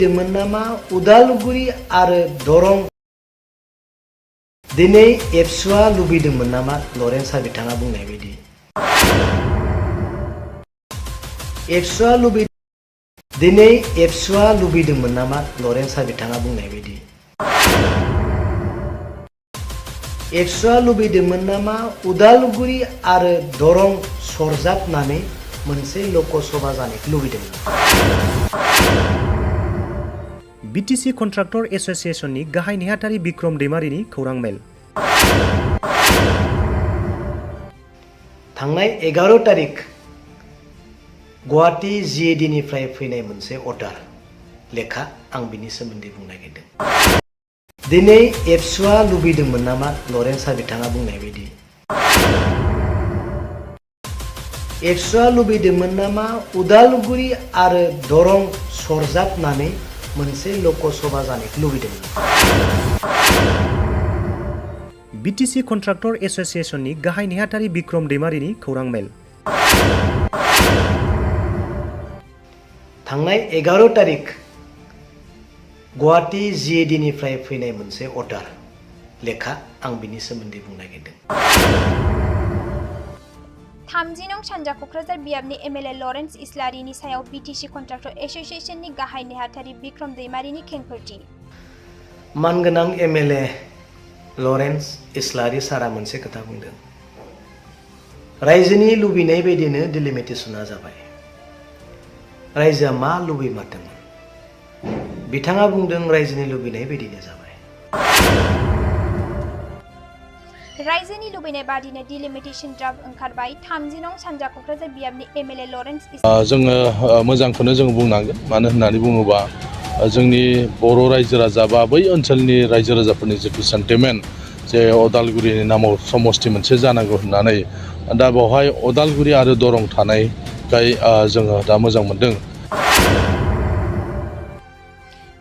लुबैदोंमोन नामा उदालगुरि आरो दरं दिनै एबसुआ लुबैदोंमोन नामा लरेन्सआ बिथाङा बुंनाय बायदि दिनै एबसुआ लुबैदोंमोन नामा लरेन्सआ बिथाङा बुंनाय बायदि एबसुआ लुबैदोंमोन नामा उदालगुरि आरो दरं सरजाबनानै मोनसे लकसभा जानायखौ लुबैदोंमोन। बिटिसि कन्ट्राक्टर एस'सिएशननि गाहाय नेहाथारि बिक्रम दैमारिनि खौरां मेल। थांनाय 11 तारिख गुवाहाटी जिएडिनिफ्राय फैनाय मोनसे अर्डार लेखा आं बिनि सोमोन्दै बुंनो नागिरदों। दिनै एबसुआ लुबैदोंमोन नामा लरेन्सआ बिथाङा बुंनाय बायदि एबसुआ लुबैदोंमोन नामा उदालगुरि आरो दरं सरजाबनानै मोनसे लकसभा जानायखौ लुबैदोंमोन। बिटिसि कन्ट्राक्टर एस'सिएशननि गाहाय नेहाथारि बिक्रम दैमारिनि खौरां मेल। थांनाय 11 तारिख गुवाहाटी जिएडिनिफ्राय फैनाय मोनसे अर्डार लेखा आं बिनि सोमोन्दै बुंनो नागिरदों। 30 नं सानजा क'क्राझार बियाबनि एमएलए लरेन्स इस्लारिनि सायाव बिटिसि कन्ट्राक्टर एस'सिएशननि गाहाय नेहाथारि बिक्रम दैमारिनि खेंफोरथि। मानगोनां एमएलए लरेन्स इस्लारि सारा मोनसे खोथा बुंदों। रायजोनि लुबैनाय बायदिनो डिलिमिटेसना जाबाय। रायजोआ मा लुबैमारदोंमोन बिथाङा बुंदों रायजोनि लुबैनाय बायदिनो जाबाय। रायजोनि लुबैनाय बादिनो डिलिमिटेसन ड्राफ्ट ओंखारबाय। 30 नं सानजा क'क्राझार बियाबनि एमएलए लरेन्स जोङो मोजांखौनो जों बुंनांगोन। मानो होननानै बुङोबा जोंनि बर' रायजो राजा बा बै ओनसोलनि रायजो राजाफोरनि जिथु सेन्टिमेन्ट जे अदालगुरिनि नामाव समस्ति मोनसे जानांगौ होननानै दा बेवहाय अदालगुरि आरो दरं थानायखाय जोङो दा मोजां मोनदों।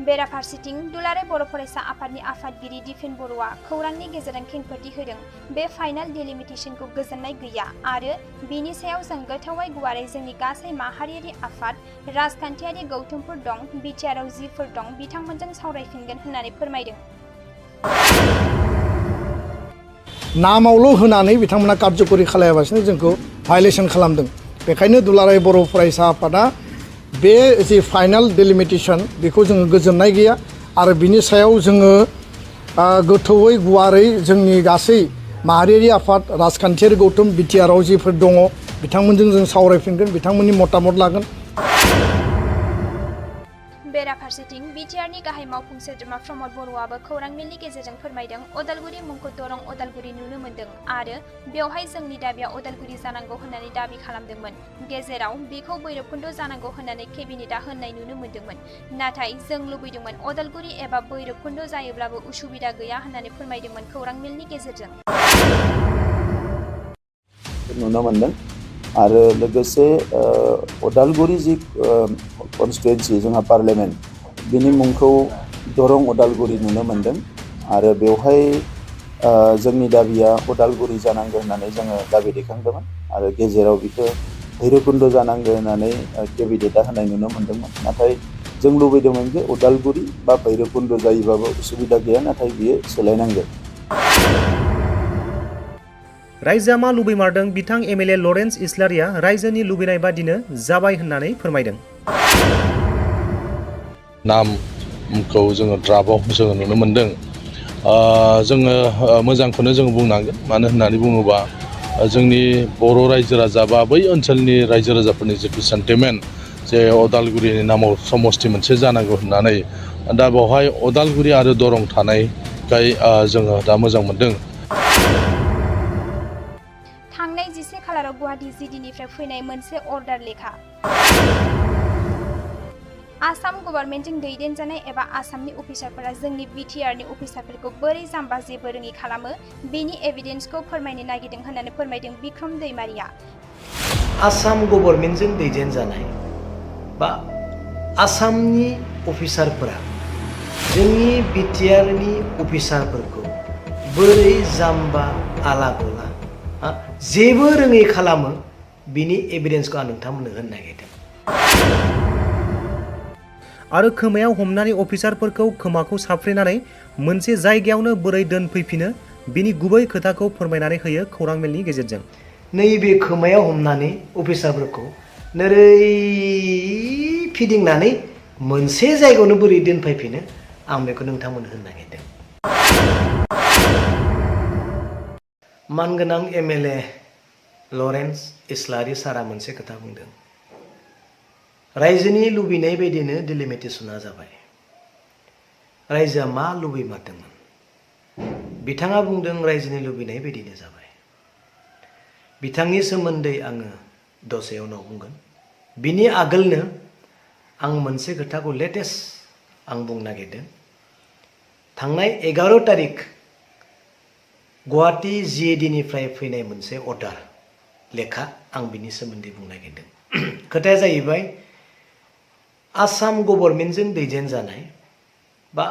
बेराफारसेथिं दुलाराय बर' फरायसा आफादनि आफादगिरि दिपेन बर'आ खौरांनि गेजेरजों खेंफोरथि होदों। बे फाइनाल डिलिमिटेसनखौ गोजोननाय गैया आरो बिनि सायाव जों गोथौवै गुवारै जोंनि गासै माहारियारि आफाद राजखान्थियारि गौथुमफोर दं बिटिआरआव जिफोर दं बिथांमोनजों सावरायफिनगोन होननानै फोरमायदों। नामावल' होनानै बिथांमोना कार्यकरि खालायाबासिनो जोंखौ भायलेसन खालामदों। बेखायनो दुलाराय बर' फरायसा आफादा बे जे फाइनाल डिलिमिटेसन बेखौ जोङो गोजोननाय गैया आरो बिनि सायाव जोङो गोथौवै गुवारै जोंनि गासै माहारियारि आफाद राजखान्थियारि गौथुम बिटिआरआव जिफोर दङ बिथांमोनजों जों सावरायफिनगोन बिथांमोननि मतामत लागोन। बेराफारसेथिं बिटिआरनि गाहाय मावफुं सोद्रोमा प्रमद बर'आबो खौरां मेलनि गेजेरजों फोरमायदों अदालगुरि मुंखौ दरं अदालगुरि नुनो मोन्दों आरो बेवहाय जोंनि दाबिया अदालगुरि जानांगौ होननानै दाबि खालामदोंमोन। गेजेराव बेखौ भैरबकुन्द जानांगौ होननानै केबिनेटआ होननाय नुनो मोन्दोंमोन। नाथाय जों लुबैदोंमोन अदालगुरि एबा भैरबकुन्द जायोब्लाबो उसुबिदा गैया होननानै फोरमायदोंमोन खौरां मेलनि गेजेरजों। नुनो मोन्दों आरो लोगोसे अदालगुरि जि कनस्टिटुएन्सि जोंहा पार्लियामेन्ट बिनि मुंखौ दरं अदालगुरि नुनो मोन्दों आरो बेवहाय जोंनि दाबिया अदालगुरि जानांगौ होननानै जोङो दाबि दैखांदोंमोन आरो गेजेराव बेखौ भैरबकुन्द जानांगौ होननानै केबिनेटआ होनाय नुनो मोन्दोंमोन। नाथाय जों लुबैदोंमोन जे अदालगुरि बा भैरबकुन्द जायोबाबो उसुबिदा गैया नाथाय बियो सोलायनांगोन। रायजोआ मा लुबैमारदों बिथां एमएलए लरेन्स इस्लारिया रायजोनि लुबैनाय बादिनो जाबाय होननानै फोरमायदों। नामखौ जोङो ड्राफ्टआव जोङो नुनो मोन्दों। जोङो मोजांखौनो जों बुंनांगोन। मानो होननानै बुङोबा जोंनि बर' रायजो राजा बा बै ओनसोलनि रायजो राजाफोरनि जिथु सेन्टिमेन्ट जे अदालगुरिनि नामाव समस्ति मोनसे जानांगौ होननानै दा बेवहाय अदालगुरि आरो दरं थानायखाय जोङो दा मोजां मोनदों। थांनाय 11 खालाराव गुवाहाटी जिडिनिफ्राय फैनाय मोनसे अर्डार लेखा। आसाम गभर्नमेन्टजों दैदेनजानाय एबा आसामनि अफिसारफोरा जोंनि बिटिआरनि अफिसारफोरखौ बोरै जाम्बा जेबो रोङि खालामो बेनि एभिडेन्सखौ फोरमायनो नागिरदों होननानै फोरमायदों बिक्रम दैमारिया। आसाम गभर्नमेन्टजों दैदेनजानाय बा आसामनि अफिसारफोरा जोंनि बिटिआरनि अफिसारफोरखौ बोरै जाम्बा आला गला जेबो रोङै खालामो बिनि एभिडेन्सखौ आं नोंथांमोननो होनो नागिरदों। आरो खोमायाव हमनानै अफिसारफोरखौ खोमाखौ साफ्रेनानै मोनसे जायगायावनो बोरै दोनफैफिनो बिनि गुबै खोथाखौ फोरमायनानै होयो खौरां मेलनि गेजेरजों। नैबे खोमायाव हमनानै अफिसारफोरखौ नोरै फिदिंनानै मोनसे जायगायावनो बोरै दोनफैफिनो आं बेखौ नोंथांमोननो होनो नागिरदों। मानगोनां MLA लरेन्स इस्लारि सारा मोनसे खोथा बुंदों। रायजोनि लुबैनाय बायदिनो डिलिमिटेसना जाबाय। रायजोआ मा लुबैमारदोंमोन बिथाङा बुंदों रायजोनि लुबैनाय बायदिनो जाबाय। बिथांनि सोमोन्दै आङो दसे उनाव बुंगोन। बिनि आगोलनो आं मोनसे खोथाखौ लेटेस्ट आं बुंनो नागिरदों। थांनाय 11 तारिख गुवाहाटी GAD निफ्राय फैनाय मोनसे अर्डार लेखा आं बिनि सोमोन्दै बुंनो नागिरदों। खोथाया जाहैबाय आसाम गभर्नमेन्टजों दैदेनजानाय बा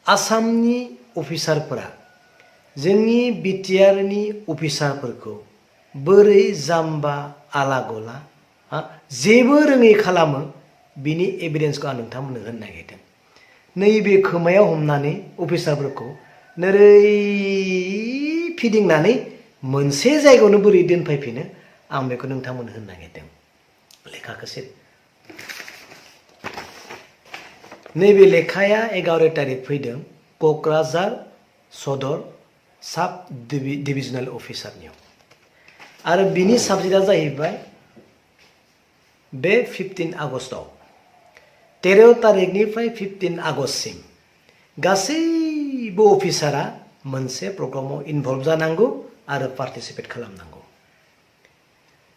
आसामनि अफिसारफोरा जोंनि BTR नि अफिसारफोरखौ बोरै जाम्बा आला गला जेबो रोङै खालामो बिनि एभिडेन्सखौ आं नोंथांमोननो होनो नागिरदों। नैबे खोमायाव हमनानै अफिसारफोरखौ नोरै फिदिंनानै मोनसे जायगायावनो बोरै दोनफैफिनो आं बेखौ नोंथांमोननो होनो नागिरदों। लेखाखौ नैबे लेखाया 11 तारिख फैदों क'क्राझार सदर साब डिभिजनेल अफिसारनियाव आरो बिनि साबजेक्टआ जाहैबाय बे 15 आगस्टआव 13 तारिखनिफ्राय 15 आगस्टसिम गासैबो अफिसारा मोनसे प्रग्रामाव इनभल्भ जानांगौ आरो पार्टिसिपेट खालामनांगौ।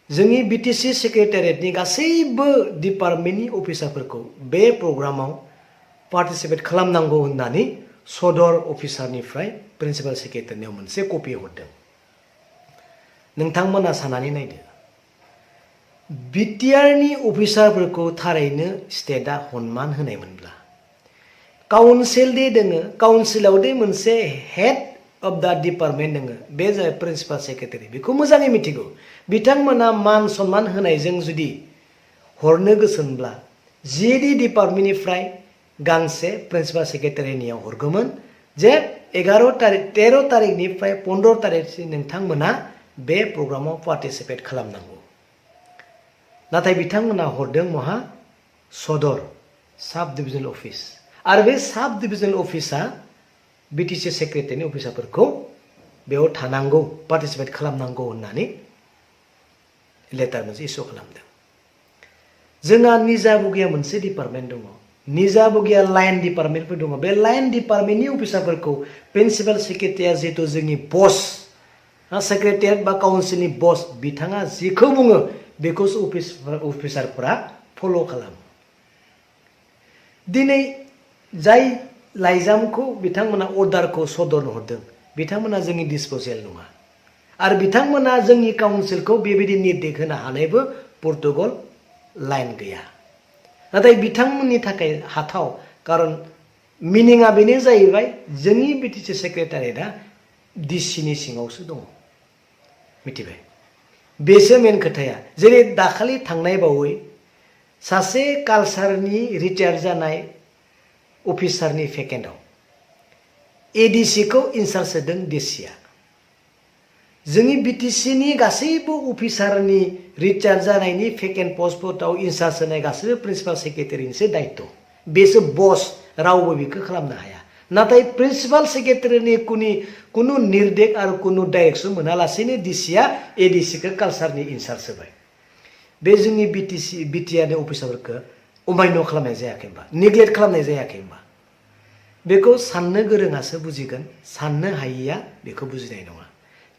जोंनि BTC सेक्रेटारियेटनि गासैबो डिपार्टमेन्टनि अफिसारफोरखौ बे प्रग्रामाव पार्टिसिपेट खालामनांगौ होननानै सदर अफिसारनिफ्राय प्रिन्सिपाल सेक्रेटारिनियाव मोनसे कपि हरदों। नोंथांमोना साननानै नायदो BTR नि अफिसारफोरखौ थारैनो स्टेटआ सनमान होनायमोनब्ला काउन्सिल दे दोङो काउन्सिलाव दे मोनसे हेड अफ दा डिपार्टमेन्ट दोङो बे जाबाय प्रिन्सिपाल सेक्रेटारि बेखौ मोजाङै मिथिगौ। बिथांमोना मान सन्मान होनायजों जुदि हरनो गोसोब्ला GAD डिपार्टमेन्टनिफ्राय गांसे प्रिन्सिपाल सेक्रेटारिनियाव हरगौमोन जे 13 तारिखनिफ्राय 15 तारिखसिम नोंथांमोना बे प्रग्रामाव पार्टिसिपेट खालामनांगौ। नाथाय बिथांमोना हरदों महा सदर साब डिभिजनेल अफिस आरो बे साब डिभिजनेल अफिसा BTC सेक्रेटारिनि अफिसारफोरखौ बेयाव थानांगौ पार्टिसिपेट खालामनांगौ होननानै लेटार मोनसे इस्यु खालामदों। जोंहा निजाबगिया मोनसे डिपार्टमेन्ट दङ। निजाबगिया लाइन डिपार्टमेन्टफोर दङ। बे लाइन डिपार्टमेन्टनि अफिसारफोरखौ प्रिन्सिपाल सेक्रेटारिया जिहेतु जोंनि बस सेक्रेटारियेट बा काउन्सिलनि बस बिथाङा जिखौ बुङो बेखौसो अफिसारफोरा फल' खालामो। दिनै जाय लाइजामखौ बिथांमोना अर्डारखौ सदरनो हरदों बिथांमोना जोंनि डिसप'जेल नङा आरो बिथांमोना जोंनि काउन्सिलखौ बेबायदि निर्देश होनो हानायबो पर्टुगल लाइन गैया। नाथाय बिथांमोननि थाखाय हाथाव खारन मिनिङा बेनो जाहैबाय जोंनि BTC सेक्रेटारियेटआ DC नि सिङावसो दङ। मिथिबाय बेसो मेन खोथाया। जेरै दाखालि थांनाय बावै सासे कालसारनि रिटायार जानाय अफिसारनि भेकेन्टआव ADC खौ इनचार्ज होदों DCआ। जोंनि BTC नि गासैबो अफिसारनि रिटायार जानायनि भेकेन्ट पस्टफोराव इनचार्ज होनाय गासैबो प्रिन्सिपाल सेक्रेटारिनिसो दायित्व। बेसो बस रावबो बेखौ खालामनो हाया। नाथाय प्रिन्सिपाल सेक्रेटारिनि कुनु निर्देश आरो कुनु डाइरेक्सन मोनालासेनो DCआ ADC खौ कालसारनि इनचार्ज होबाय। बे जोंनि BTR नि अफिसारफोरखौ अमान्य खालामनाय जायाखै होनबा नेग्लेक्ट खालामनाय जायाखै होनबा बेखौ साननो गोरोङासो बुजिगोन साननो हायिया बेखौ बुजिनाय नङा।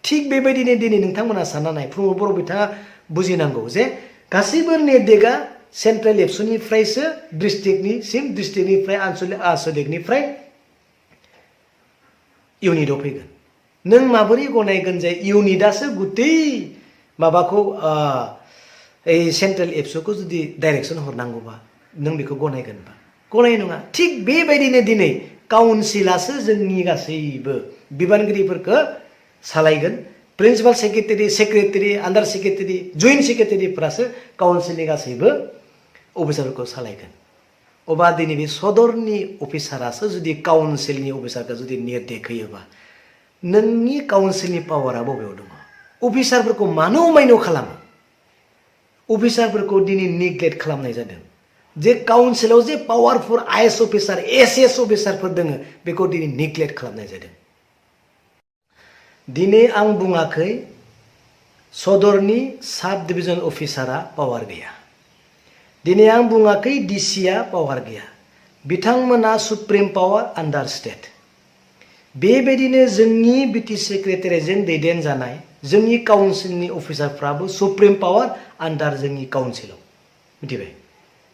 थिग बेबायदिनो दिनै नोंथांमोना सानना नाय प्रमद बर' बिथाङा बुजिनांगौ जे गासैबो निर्देशआ सेन्ट्रेल एबसुनिफ्रायसो डिस्ट्रिक्टनिफ्राय आनसलिकनिफ्राय इउनिटआव फैगोन। नों माबोरै गनायगोन जे इउनिटआसो गुतै माबाखौ सेन्ट्रेल एबसुखौ जुदि डाइरेक्सन हरनांगौबा नों बेखौ गनायगोनबा गनाय नङा। थिग बेबायदिनो दिनै काउन्सिलासो जोंनि गासैबो बिबानगिरिफोरखौ सालायगोन। प्रिन्सिपाल सेक्रेटारि आन्डार सेक्रेटारि जइन्ट सेक्रेटारिफोरासो काउन्सिलनि गासैबो अफिसारफोरखौ सालायगोन। अबा दिनै बे सदरनि अफिसारासो जुदि काउन्सिलनि अफिसारखौ जुदि निर्देश होयोबा नोंनि काउन्सिलनि पावारा बबेयाव दङ अफिसारफोरखौ मानो अमायनो खालामो अफिसारफोरखौ दिनै निग्लेक्ट खालामनाय जादों जे काउन्सिलाव जे पावारफुल आइएस अफिसार एस'स अफिसारफोर दङ बेखौ दिनै निग्लेक्ट खालामनाय जादों दिनै आं बुङाखै सदरनि साब डिभिजन अफिसारा पावार गैया दिनै आं बुङाखै डिसिआ पावार गैया बिथांमोना सुप्रिम पावार आन्डार स्टेट बेबायदिनो जोंनि बिटि सेक्रेटारिजों दैदेनजानाय जोंनि काउन्सिलनि अफिसारफ्राबो सुप्रिम पावार आन्डार जोंनि काउन्सिलाव मिथिबाय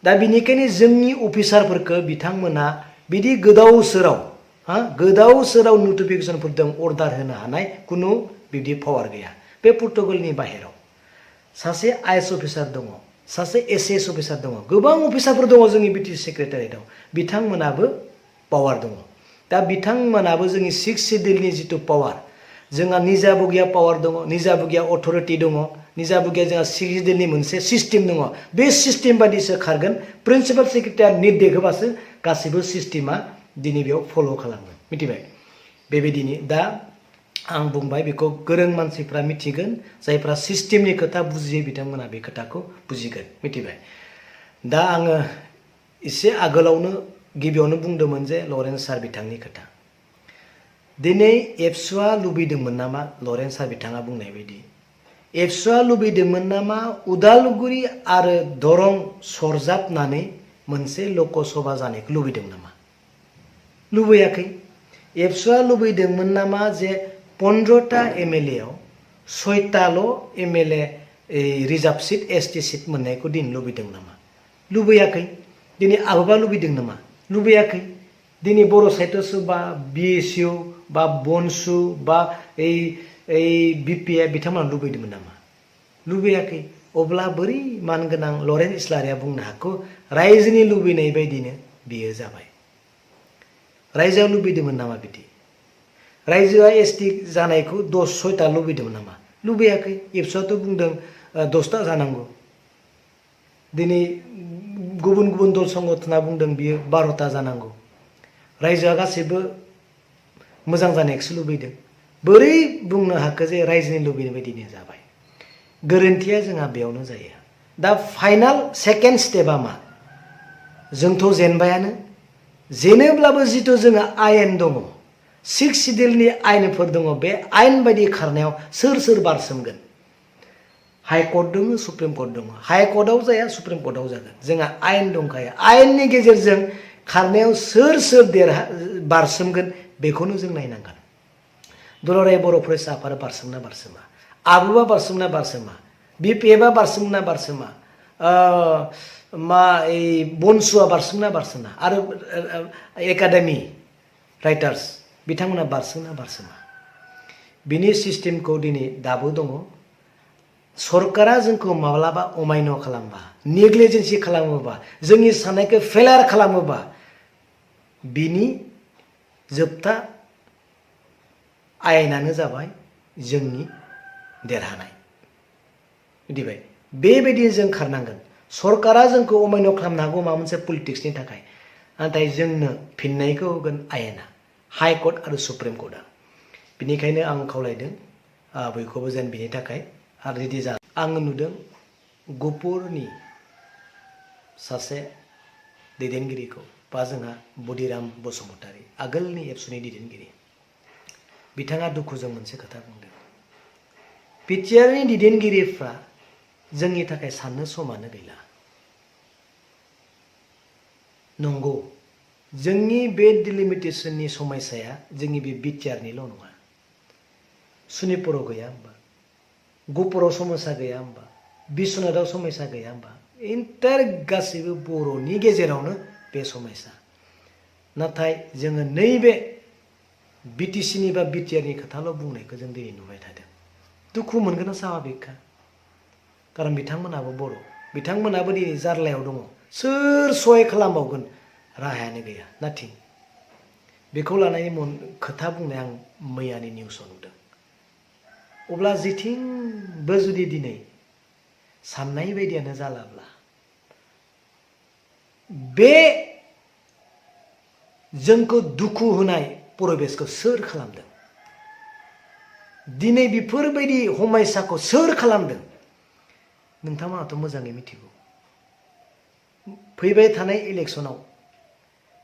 दा बिनिखायनो जोंनि अफिसारफोरखौ बिथांमोना बिदि गोदाव सोराव नटिफिकेसनफोर दं अर्डार होनो हानाय खुनु बिदि पावार गैया बे पर्टुगालनि बाहेराव सासे आइएस अफिसार दङ सासे एस'स अफिसार दङ गोबां अफिसारफोर दङ जोंनि बिटि सेक्रेटारियाव बिथांमोनाबो पावार दङ दा बिथांमोनाबो जोंनि 6 सिडिउलनि जितु पावार जोंहा निजा बगिया पावार दङ निजा बगिया अथरिटि दङ निजा बगिया जोंहा 6 सिडिउलनि मोनसे सिस्टेम दङ बे सिस्टेम बायदिसो खारगोन प्रिन्सिपाल सेक्रेटारिया निर्देश होबासो गासैबो सिस्टेमा दिनै बेयाव फल' खालामो मिथिबाय बेबायदिनो दा आं बुंबाय बेखौ गोरों मानसिफ्रा मिथिगोन जायफ्रा सिस्टेमनि खोथा बुजियो बिथांमोना बे खोथाखौ बुजिगोन मिथिबाय दा आङो एसे आगोलावनो गिबियावनो बुंदोंमोन जे लरेन्स सार बिथांनि खोथा दिनै एबसुआ लुबैदोंमोन नामा लरेन्स सार बिथाङा बुंनाय बायदि एबसुआ लुबैदोंमोन नामा उदालगुरि आरो दरं सरजाबनानै मोनसे लकसभा जानायखौ लुबैदों नामा लुबैयाखै एबसुआ लुबैदोंमोन नामा जे 15टा एमएलए आव 6टाल' MLA reserve seat ST seat मोननायखौ दिन लुबैदों नामा लुबैयाखै दिनै आबोबा लुबैदों नामा लुबैयाखै दिनै बर' साहित्य बा बिएसइउ बा बनसु बा बिपिएल बिथांमोना लुबैदोंमोन नामा लुबैयाखै अब्ला बोरै मानगोनां लरेन्स इस्लारिया बुंनो हाखौ रायजोनि लुबैनाय बायदिनो बियो जाबाय रायजोआ लुबैदोंमोन नामा बिदि रायजोआ एसटी जानायखौ 6टा लुबैदोंमोन नामा लुबैयाखै एबसुआथ' बुंदों 10टा जानांगौ दिनै गुबुन गुबुन दल संगठना बुंदों बियो 12टा जानांगौ रायजोआ गासैबो मोजां जानायखौसो लुबैदों बोरै बुंनो हाखो जे रायजोनि लुबैनाय बायदिनो जाबाय गोरोन्थिया जोंहा बेयावनो जायो दा फाइनाल सेकेन्ड स्टेपआ मा जोंथ' जेनबायानो जेनोब्लाबो जिथु जोंहा आयेन दङ 6 सिडिउलनि आयेनफोर दङ बे आयेन बायदि खारनायाव सोर बारसोमगोन हाइकर्ट दङ सुप्रिम कर्ट दङ हाइकर्टआव जाया सुप्रिम कर्टआव जागोन जोंहा आयेन दंखायो आयेननि गेजेरजों खारनायाव सोर बारसोमगोन बेखौनो जों नायनांगोन दुलाराय बर' फरायसा आफादा बारसोमना बारसोमा आबुआ बारसोमना बारसोमा बिपिएफआ बारसोमना बारसोमा बनसुआ बारसोमना बारसोमा आरो एकाडेमि राइटार्स बिथांमोना बारसोमना बारसोमा बिनि सिस्टेमखौ दिनै दाबो दङ सरकारा जोंखौ माब्लाबा अमायन' खालामबा नेग्लिजेन्सि खालामोबा जोंनि साननायखौ फेलार खालामोबा बिनि जोबथा आयेनानो जाबाय जोंनि देरहानाय मिथिबाय बेबायदि जों खारनांगोन सरकारा जोंखौ अमायन' खालामनो हागौ माबा मोनसे पलिटिक्सनि थाखाय नाथाय जोंनो फिननायखौ होगोन आयेना हाइकर्ट आरो सुप्रिम कर्टआ बिनिखायनो आं खावलायदों बयखौबो जेन बिनि थाखाय आरो रेडि जा आङो नुदों गहपुरनि सासे दैदेनगिरिखौ बा जोंहा बदिराम बसुमतारी आगोलनि एबसुनि दैदेनगिरि बिथाङा दुखुजों मोनसे खोथा बुंदों बिटिआरनि दैदेनगिरिफ्रा जोंनि थाखाय साननो समानो गैला नंगौ जोंनि बे डिलिमिटेसननि समस्याया जोंनि बे बिटिआरनिल' नङा सनितपुराव गैया होमबा गहपुराव समस्या गैया होमबा बिश्वनाथाव समस्या गैया होमबा इन्टार गासैबो बर'नि गेजेरावनो बे समस्या नाथाय जोङो नैबे बिटिसिनि बा बिटिआरनि खोथाल' बुंनायखौ जों दिनै नुबाय थादों दुखु मोनगोन साभाबिकखा कारन बिथांमोनाबो बर' बिथांमोनाबो दिनै जार्लायाव दङ सोर सहाय खालामबावगोन राहायानो गैया नाथिं बेखौ लानानै खोथा बुंनाय आं मैयानि निउसाव नुदों अब्ला जेथिंबो जुदि दिनै साननाय बायदियानो जालाब्ला बे जोंखौ दुखु होनाय परिबेसखौ सोर खालामदों? दिनै बेफोरबायदि हमायसाखौ सोर खालामदों? नोंथांमोनाथ' मोजाङै मिथिगौ। फैबाय थानाय इलेक्सनाव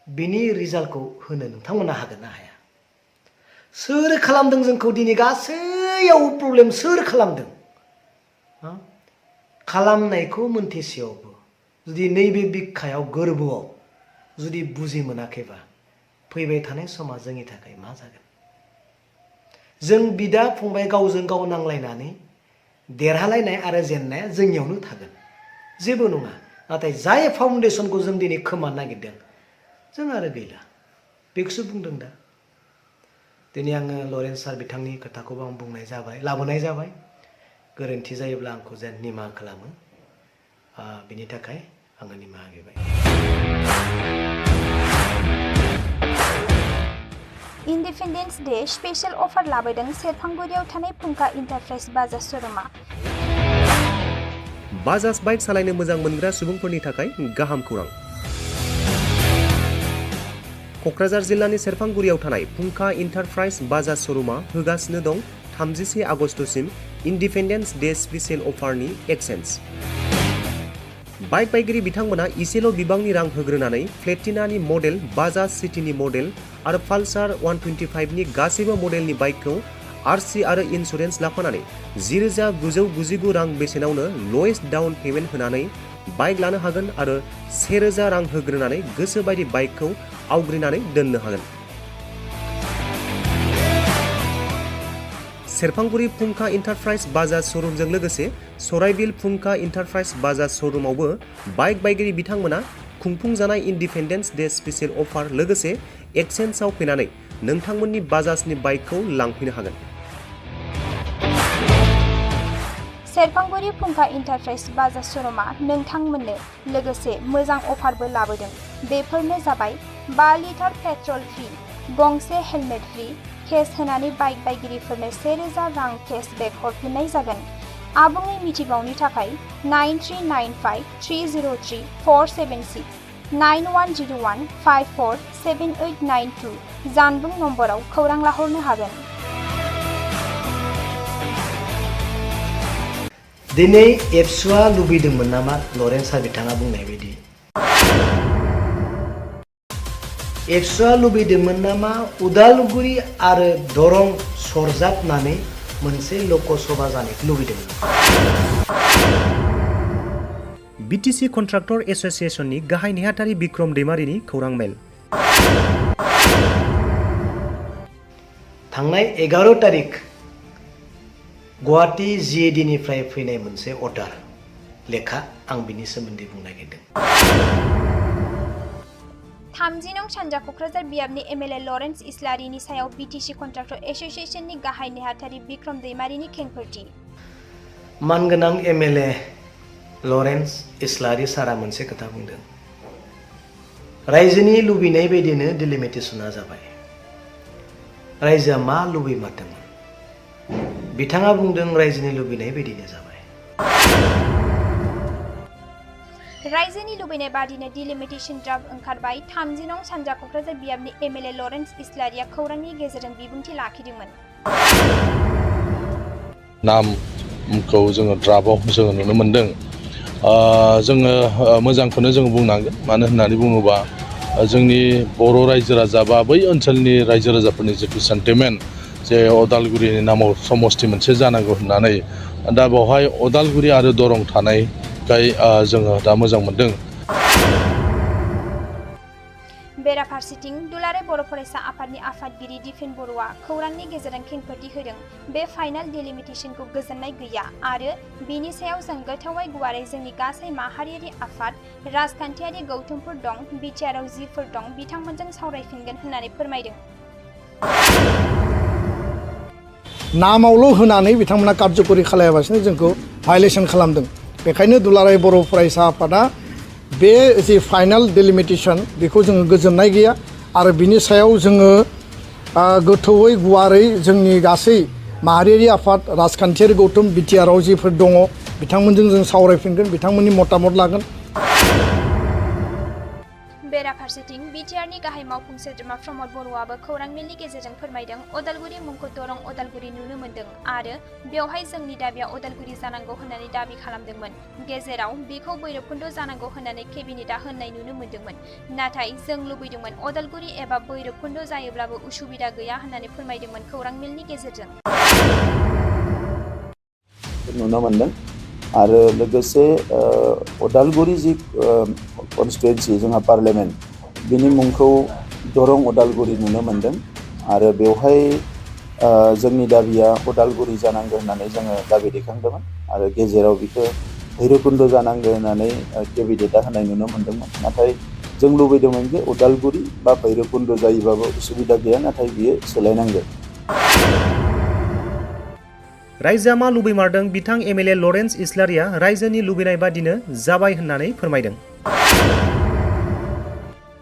बिनि रिजाल्टखौ होनो नोंथांमोना हागोन ना हाया? सोर खालामदों जोंखौ दिनै गासैयाव प्रब्लेम सोर खालामदों? खालामनायखौ मोनथिसेयावबो जुदि नैबे बिखायाव गोरबोआव जुदि बुजि मोनाखैबा फैबाय थानाय समा जोंनि थाखाय मा जागोन? जों बिदा फंबाय गावजों गाव नांलायनानै देरहालायनाय आरो जेननाया जोंनियावनो थागोन, जेबो नङा। नाथाय जाय फाउन्डेसनखौ जों दिनै खोमानो नागिरदों जों आरो गैला, बेखौसो बुंदों दा। दिनै आङो लरेन्स सार बिथांनि खोथाखौबो आं लाबोनाय जाबाय। गोरोन्थि जायोब्ला आंखौ जेन निमाहा खालामो, बिनि थाखाय आङो निमाहा बिबाय। इन्डिपेन्डेन्स डे स्पेशल अफार लाबोदों सेरफांगुरियाव थानाय फुंखा इन्टारप्राइज बाजाज श'रुमा। बाजाज बाइक सालायनो मोजां मोनग्रा सुबुंफोरनि थाखाय गाहाम खौरां। क'क्राझार जिल्लानि सेरफांगुरियाव थानाय फुंखा इन्टारप्राइज बाजाज श'रुमा होगासिनो दं 31 आगस्तसिम इन्डिपेन्डेन्स डे स्पेशल अफारनि एक्सेन्स। बाइक बायगिरि बिथांमोना इसेल' बिबांनि रां होग्रोनानै प्लेटिनानि मडेल, बाजाज सिटीनि मडेल आरो पालसार 125नि गासैबो मडेलनि बाइकखौ आरसि आरो इन्सुरेन्स लाफानानै 10,999 रां बेसेनावनो लवेस्ट डाउन पेमेन्ट होनानै बाइक लानो हागोन आरो 1,000 रां होग्रोनानै गोसो बायदि बाइकखौ आवग्रिनानै दोननो हागोन। सेरफांगुरि फुंखा इन्टारप्राइज बाजाज श'रुमजों लोगोसे सराइबिल फुंखा इन्टारप्राइज बाजाज श'रुमावबो बाइक बायगिरि बिथांमोना खुंफुंजानाय इन्डिपेन्डेन्स डे स्पेशल अफार लोगोसे एक्सेन्सआव फैनानै नोंथांमोननि बाजाजनि बाइकखौ लांफैनो हागोन। सेरफांगुरि फुंखा इन्टारप्राइज बाजाज श'रुमा नोंथांमोननो लोगोसे मोजां अफारबो लाबोदों। बेफोरनो जाबाय 5 लिटार पेट्रल फ्रि, गंसे हेलमेट फ्रि, केस होनानै बाइक बायगिरिफोरनो 1,000 रां केसबेक हरफिननाय जागोन। आबुङै मिथिबावनो थाखाय 9395303476 9101547892 जानबुं नम्बराव खौरां लाहरनो हागोन। दिनै एबसुआ लुबैदोंमोन नामा लरेन्स सार बिथाङा बुंनाय बायदि? एबसुआ लुबैदोंमोन नामा उदालगुरि आरो दरं सरजाबनानै मोनसे लकसभा जानायखौ लुबैदोंमोन? बिटिसि कन्ट्राक्टर एस'सिएशननि गाहाय नेहाथारि बिक्रम दैमारिनि खौरां मेल। थांनाय 11 तारिख गुवाहाटी जिएडिनिफ्राय फैनाय मोनसे अर्डार लेखा, आं बिनि सोमोन्दै बुंनो नागिरदों। 30 नं सानजा क'क्राझार बियाबनि एमएलए लरेन्स इस्लारिनि सायाव बिटिसि कन्ट्राक्टर एस'सिएशननि गाहाय नेहाथारि बिक्रम दैमारिनि खेंफोरथि। मानगोनां एमएलए लरेन्स इस्लारि सारा मोनसे खोथा बुंदों। रायजोनि लुबैनाय बायदिनो डिलिमिटेसना जाबाय। रायजोआ मा लुबैमारदोंमोन बिथाङा बुंदों रायजोनि लुबैनाय बायदिनो जाबाय। रायजोनि लुबैनाय बादिनो डिलिमिटेसन ड्राफ्ट ओंखारबाय। 30 नं सानजा क'क्राझार बियाबनि एमएलए लरेन्स इस्लारिया खौरांनि गेजेरजों बिबुंथि लाखिदोंमोन। नामखौ जोङो ड्राफ्टआव जोङो नुनो मोनदों। जोङो मोजांखौनो जोङो बुंनांगोन, मानो होननानै बुङोबा जोंनि बर' रायजो राजा बा बै ओनसोलनि रायजो राजाफोरनि जिथु सेन्टिमेन्ट जे अदालगुरिनि नामाव समस्ति मोनसे जानांगौ होननानै, दा बेवहाय अदालगुरि आरो दरं थानायखाय जोङो दा मोजां मोनदों। बेराफारसेथिं दुलाराय बर' फरायसा आफादनि आफादगिरि दिपेन बर'आ खौरांनि गेजेरजों खेंफोरथि होदों। बे फाइनाल डिलिमिटेसनखौ गोजोननाय गैया आरो बिनि सायाव जों गोथौवै गुवारै जोंनि गासै माहारियारि आफाद, राजखान्थियारि गौथुमफोर दं, बिटिआरआव जिफोर दं बिथांमोनजों सावरायफिनगोन होननानै फोरमायदों। नामावल' होनानै बिथांमोना कार्यकरि खालायाबासिनो जोंखौ भायलेसन खालामदों। बेखायनो दुलाराय बर' फरायसा आफादा बे जि फाइनाल डिलिमिटेसन बेखौ जोङो गोजोननाय गैया आरो बिनि सायाव जोङो गोथौवै गुवारै जोंनि गासै माहारियारि आफाद, राजखान्थियारि गौथुम, बिटिआरआव जिफोर दङ बिथांमोनजों जों सावरायफिनगोन, बिथांमोननि मतामत लागोन। बेराफारसेथिं बिटिआरनि गाहाय मावफुं सोद्रोमा प्रमद बर'आबो खौरां मेलनि गेजेरजों फोरमायदों अदालगुरि मुंखौ दरं अदालगुरि नुनो मोन्दों आरो बेवहाय जोंनि दाबिया अदालगुरि जानांगौ होननानै दाबि खालामदोंमोन। गेजेराव बेखौ भैरबकुन्द जानांगौ होननानै केबिनेटआ होननाय नुनो मोन्दोंमोन। नाथाय जों लुबैदोंमोन अदालगुरि एबा भैरबकुन्द जायोब्लाबो उसुबिदा गैया होननानै फोरमायदोंमोन खौरां मेलनि गेजेरजों। नुनो मोन्दों आरो लोगोसे अदालगुरि जि कनस्टिटुवेन्सि जोंहा पार्लियामेन्ट बिनि मुंखौ दरं अदालगुरि नुनो मोन्दों आरो बेवहाय जोंनि दाबिया अदालगुरि जानांगौ होननानै जोङो दाबि दैखांदोंमोन आरो गेजेराव बेखौ भैरबकुन्द जानांगौ होननानै केबिनेटआ होनाय नुनो मोन्दोंमोन। नाथाय जों लुबैदोंमोन जे अदालगुरि बा भैरबकुन्द जायोबाबो उसुबिदा गैया, नाथाय बियो सोलायनांगोन। रायजोआ मा लुबैमारदों बिथां एमएलए लरेन्स इस्लारिया रायजोनि लुबैनाय बादिनो जाबाय होननानै फोरमायदों।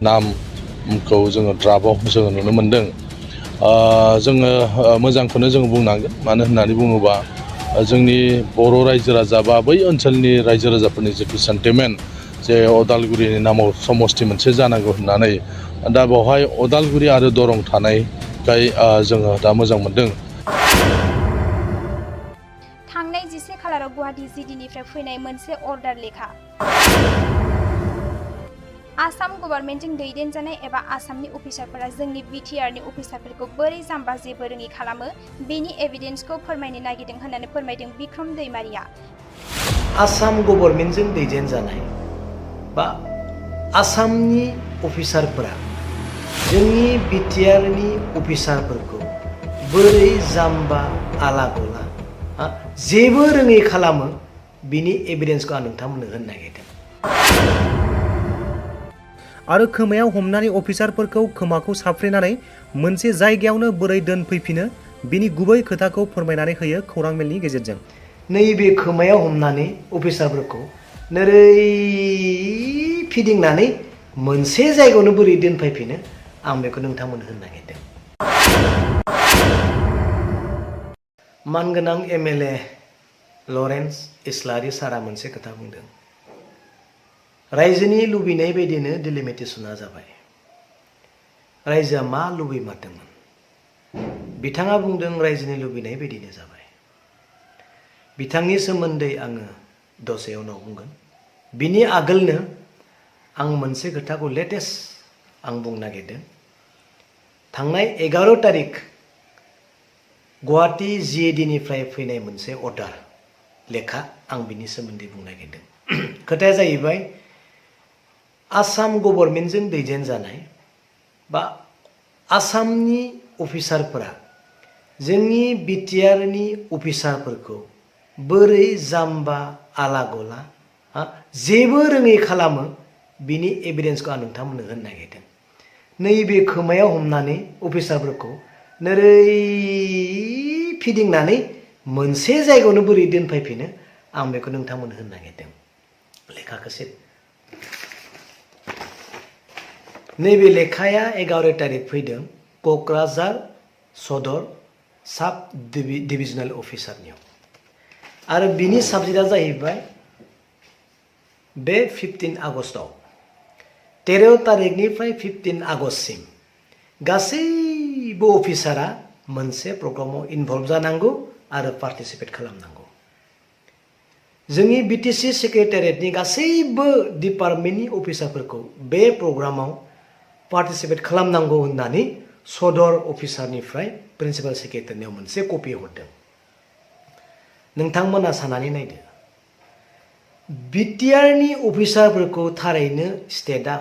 नामखौ जोङो ड्राफ्टआव जोङो नुनो मोन्दों। जोङो मोजांखौनो जोङो बुंनांगोन, मानो होननानै बुङोबा जोंनि बर' रायजो राजा बा बै ओनसोलनि रायजो राजाफोरनि जिथु सेन्टिमेन्ट जे अदालगुरिनि नामाव समस्ति मोनसे जानांगौ होननानै दा बेवहाय अदालगुरि आरो दरं थानायखाय जोङो दा मोजां मोनदों। थांनाय 10 खालाराव गुवाहाटी जिडिनिफ्राय फैनाय मोनसे अर्डार लेखा। आसाम गभर्नमेन्टजों दैदेनजानाय एबा आसामनि अफिसारफोरा जोंनि बिटिआरनि अफिसारफोरखौ बोरै जाम्बा जेबो रोङि खालामो बेनि एभिडेन्सखौ फोरमायनो नागिरदों होननानै फोरमायदों बिक्रम दैमारिया। आसाम गभर्नमेन्टजों दैदेनजानाय बा आसामनि अफिसारफोरा जोंनि बिटिआरनि अफिसारफोरखौ बोरै जाम्बा आला गला जेबो रोङै खालामो बिनि एभिडेन्सखौ आं नोंथांमोननो होनो नागिरदों। आरो खोमायाव हमनानै अफिसारफोरखौ खोमाखौ साफ्रेनानै मोनसे जायगायावनो बोरै दोनफैफिनो बिनि गुबै खोथाखौ फोरमायनानै होयो खौरां मेलनि गेजेरजों। नैबे खोमायाव हमनानै अफिसारफोरखौ नोरै फिदिंनानै मोनसे जायगायावनो बोरै दोनफैफिनो आं बेखौ नोंथांमोननो होनो नागिरदों। मानगोनां एमएलए लरेन्स इस्लारि सारा मोनसे खोथा बुंदों। रायजोनि लुबैनाय बायदिनो डिलिमिटेसना जाबाय। रायजोआ मा लुबैमारदोंमोन बिथाङा बुंदों रायजोनि लुबैनाय बायदिनो जाबाय। बिथांनि सोमोन्दै आङो दसे उनाव बुंगोन। बिनि आगोलनो आं मोनसे खोथाखौ लेटेस्ट आं बुंनो नागिरदों। थांनाय 11 तारिख गुवाहाटी जिएडिनिफ्राय फैनाय मोनसे अर्डार लेखा आं बिनि सोमोन्दै बुंनो नागिरदों। खोथाया जाहैबाय आसाम गभर्नमेन्टजों दैदेनजानाय बा आसामनि अफिसारफोरा जोंनि बिटिआरनि अफिसारफोरखौ बोरै जाम्बा आला गला जेबो रोङै खालामो बिनि एभिडेन्सखौ आं नोंथांमोननो होनो नागिरदों। नैबे खोमायाव हमनानै अफिसारफोरखौ नोरै फिदिंनानै मोनसे जायगायावनो बोरै दोनफैफिनो आं बेखौ नोंथांमोननो होनो नागिरदों। लेखाखौसो नैबे लेखाया 11 तारिख फैदों क'क्राझार सदर साब डिभिजनेल अफिसारनियाव आरो बिनि साबजेक्टआ जाहैबाय बे 15 आगस्टआव 13 तारिखनिफ्राय 15 आगस्टसिम गासैबो अफिसारा मोनसे प्रग्रामाव इनभल्भ जानांगौ आरो पार्टिसिपेट खालामनांगौ। जोंनि बिटिसि सेक्रेटारियेटनि गासैबो डिपार्टमेन्टनि अफिसारफोरखौ बे प्रग्रामाव पार्टिसिपेट खालामनांगौ होननानै सदर अफिसारनिफ्राय प्रिन्सिपाल सेक्रेटारिनियाव मोनसे कपि हरदों। नोंथांमोना साननानै नायदो बिटिआरनि अफिसारफोरखौ थारैनो स्टेटआ